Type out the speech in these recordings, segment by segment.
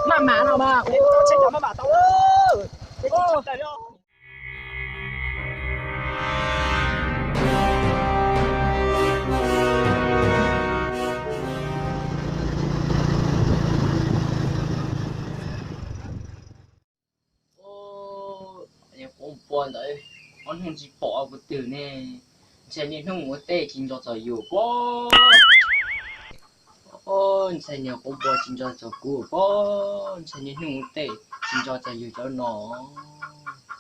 Maj mam no mas, kuv tau tsheb cov maj mam tau lawm. Niag quav npua ntawd, ob hnub tsis pom kuv twg ne. Ntshai niaj hnub ua teb tsis nco txog yus pob. Ntshai niag quav npua tsis nco txog kuv pob. Ntshai niaj hnub ua teb tsis nco txog yus cov no.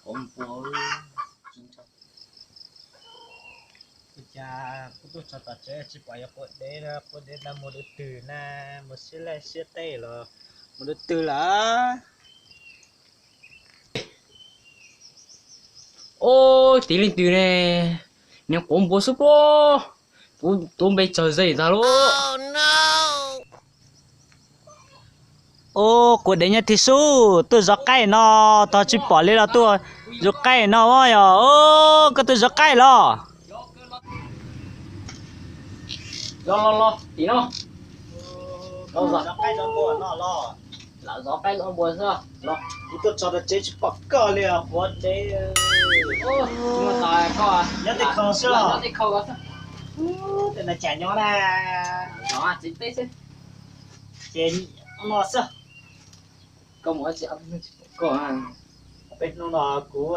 Quav npua tsis nco. Ua cas kuv tuaj txog tom tsev tsis pom yog quav dev, quav dev ntawd mus dua twg na, mus siab laj siab teb los mus dua twg lawm? Ub, tiv leej twg ne? Niag quav npua xwb pob. Kuv tuav npe tsawg zej ntag lauj. Ub, quav dev nyob tim sub, tuaj zov qaij no, tog tsis pom li los tuaj zov qaij no yog. Ub, koj tuaj zov qaij los? Los los los tim no. Lam zov qaib zov npua xwb los. Kuv tuaj txog tom tsev tsis pom koj li os quav dev. Nyob tej khau xwb los? Tej no cas nyob na. Ces no xwb. Koj mus ua tsi, peb hnub no kuv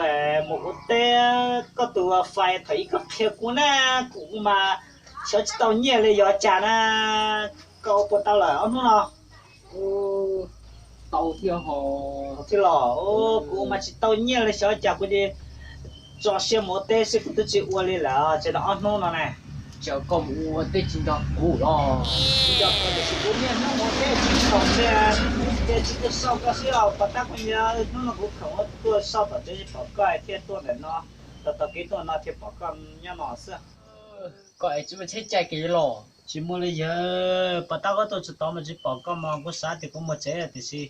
mus ua teb, koj tus fais thaum ub koj qhia kuv na, kuv mas xyov tsis tau nyiaj li yog cas na, koj ua puas tau lawm ob hnub no? Tau thiab ho. Thiab los, kuv mas tsis tau nyiaj li xyov cas kuv tso siab mus ua teb xwb kuv twb tsis ua li lawm ces tau ob hnub no na. Ces koj mus ua teb tsis nco kuv los? Tsis nco kuv tiam sis kuv niaj hnub mus ua teb tsis pom tiag, ces tsis tuaj xauj koj xwb os. Pom tab kuv nyiam hnub no kuv khoom tuaj xauj tom tsev tsis pom koj thiaj tuaj ntawm no, tau tau kev tuaj no thiaj pom koj nyob no xwb. Koj es tsis muaj tsheb caij kev los? Tsis muaj li yawg, pom tab koj tuaj tsis tau mas tsis pom koj mas kuv xav tias kuv mus tsev tiam sis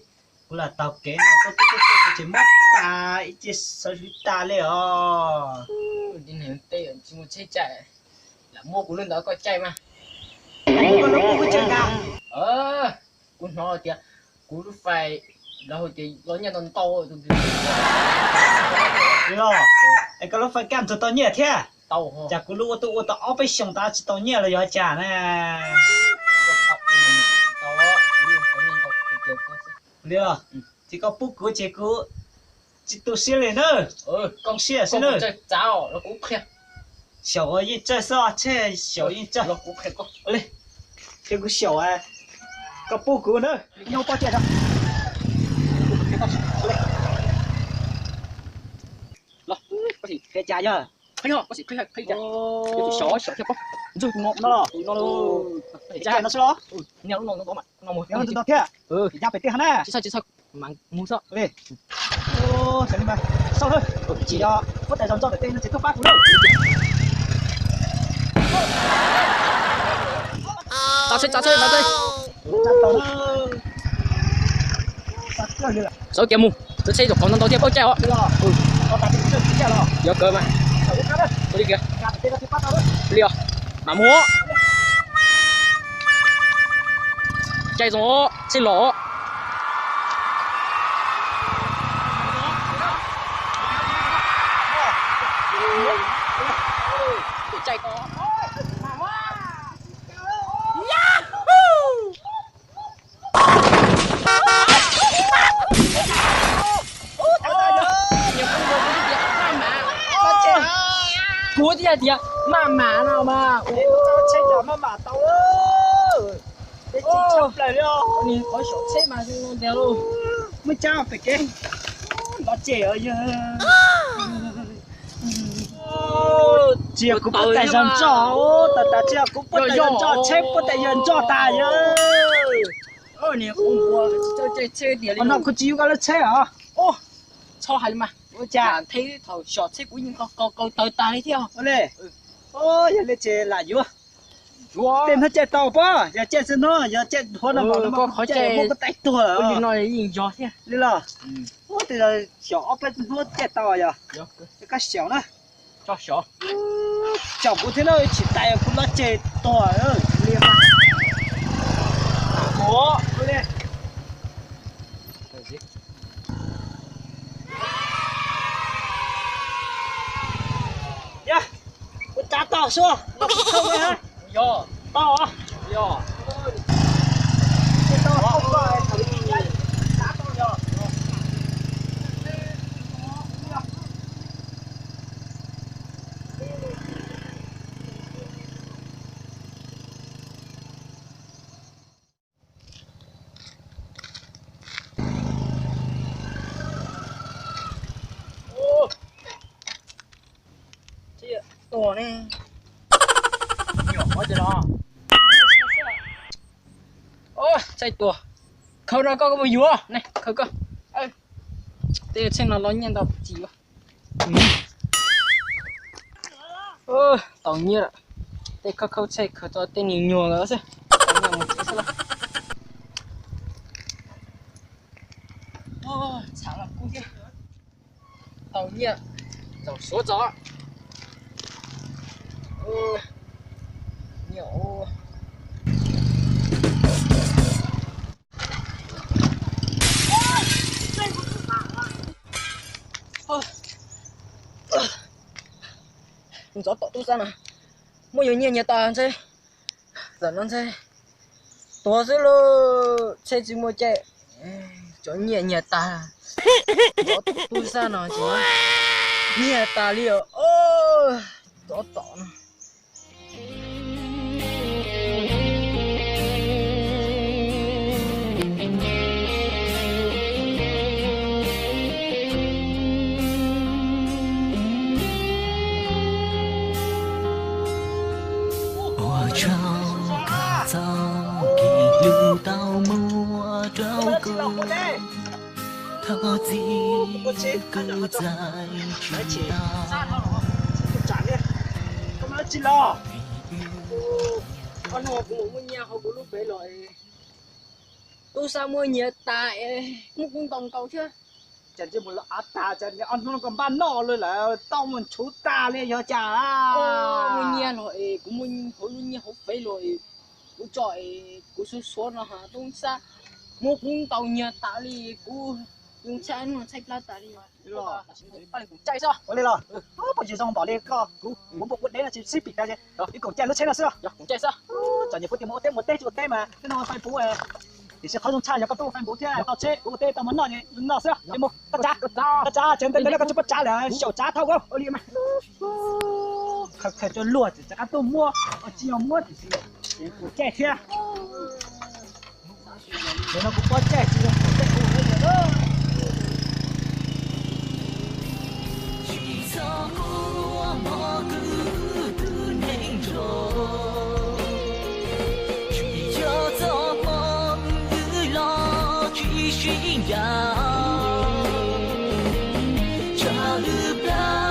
kuv lam taug kev no tuaj tuaj tuaj kuv tsis muab tas ib ce sawv hwv tas li os. Tsis muaj tsheb caij, lam muab kuv lub ntawd koj caij mas. Kuv hnov tias kuv lub fais lawv hu tias los nyiaj ntau ntau. Es koj lub fais kaj ntug tau nyiaj thiab? Cas kuv lub ua tuaj ua tau ob peb xyoos tas tsis tau nyiaj los yog cas na? Li los, ces koj pub kuv ces kuv tsis tu siab li na. Koj siab xwb na. Xyaum yeej tsawg xwb, tsheb xyaum yeej tsawg. Li, ces kuv xyaum, koj pub kuv na. Qhia cas yog? No los, no xwb los? Thiab, ya pem tej ha na. Li, xauj na, puab tais zog ntso pem tej no tsis tuaj pab kuv na. Tso tsheb, tso tsheb, tso tsheb. Sawv kiag mus, tso tsheb, qhov ntau ntau thiaj paub caij os. Yuav kawg mas. Li os, mam mus. Caij zoo, tsheb los. Kuv thiaj tias maj mam no mas, kuv tso tsheb cov maj mam tau. Peb tsis tshaj plaws li os. Qhov xyaum tsheb mas zoo ntev lauj. Muaj cab pem kev los cem os yawg. Tsis yog kuv puab tais yawg ntsoj, tas tas tsis yog kuv puab tais yawg ntsoj, tsheb puab tais yawg ntsoj tas yawg. Qhov no kuv tsis yuav koj lub tsheb os. Txhob hais li mas. Ua cas? Thaum xyaum tsheb kuv yeej kaw kaw taw tas li thiab. Yog li ces lam yuav. Tej hnub caij tau pob, yog caij xwb hnub, yog caij huab no mas muab kuv tais tuag. Li los, tej xyaum ob peb hnub caij tau yog. Koj xyaum na. Xyaum kuv thiab na, tsis tas kuv los cem tuag li mas. Ua li. Xua, tau, tau. Tua ne. Nyuam qhuav ces los. Ua, txhaij tua. Khaws rau koj, koj mus yuav ne, khaws koj. Tej txheej no los nyiaj ntau tsis yuav. Tau nyiaj lawm. Tej khaub khaub txhaij khaws tau tej niag nyuag lawm xwb. Tau nyiaj mus tsev xwb lauj. Txhav los kub thiab. Tau nyiaj, txaus suav txaus. Nyiaj. Ntxov tom tub sab no, muab yus nyiaj nyiag tas ntshe, tam no ntshe tuag xwb lauj, tsheb tsis muaj caij, cov nyiaj nyiag tas. Ntxov tom tub sab no ces nyiag tas li os, ntxov tom no. Ua tsaug koj txoj kev hlub tau muab rau kuv, thov txim kuv txais tsis tau. Tub sab muab nyiag tas, muab kub ntau ntau thiab. Cas ntsej muag los av tag, cas ob hnub no koj npaj noj li lawm, tau mus nchuv tag li yog cas? Muaj nyiaj los es kuv muaj hauv lub nyiaj hauv fev los es kuv tso es kuv xuav xuav no ha tub sab, muab kub ntau nyiag tas li, kuv yeej tshaib ntswg tshaib plab tas li. Ua li los, poj yig zoo npaum li koj, kuv ua npua ua deb no tsis sib pim tas ces ib koom caij lub tsheb no xwb. Txom nyem puv tias mus ua teb mus ua teb tsis ua teb mas hnub no fais puv, tiam sis qhov zoo tshaj yog koj tuaj ua fais puv thiab tau tsheb, kuv ua teb tau mov noj ces noj xwb. Mus, koj tsav, koj tsav, tsev ntev ntev no koj tsis pub tsav lawm, xyaum tsav thauj. Ua li mas, khaws khaws cov luag tsis rov qab tuaj muab, tsis yog muab tiam sis kuv caij thiab. Ntawm no kuv pob caij tsis yog kuv caij kuv lawm. Tsis txhob muab hmov kwv tus neeg nrog, tsis yog txoj hmoo wb los tsis sib ncaim. Tsam lwm plab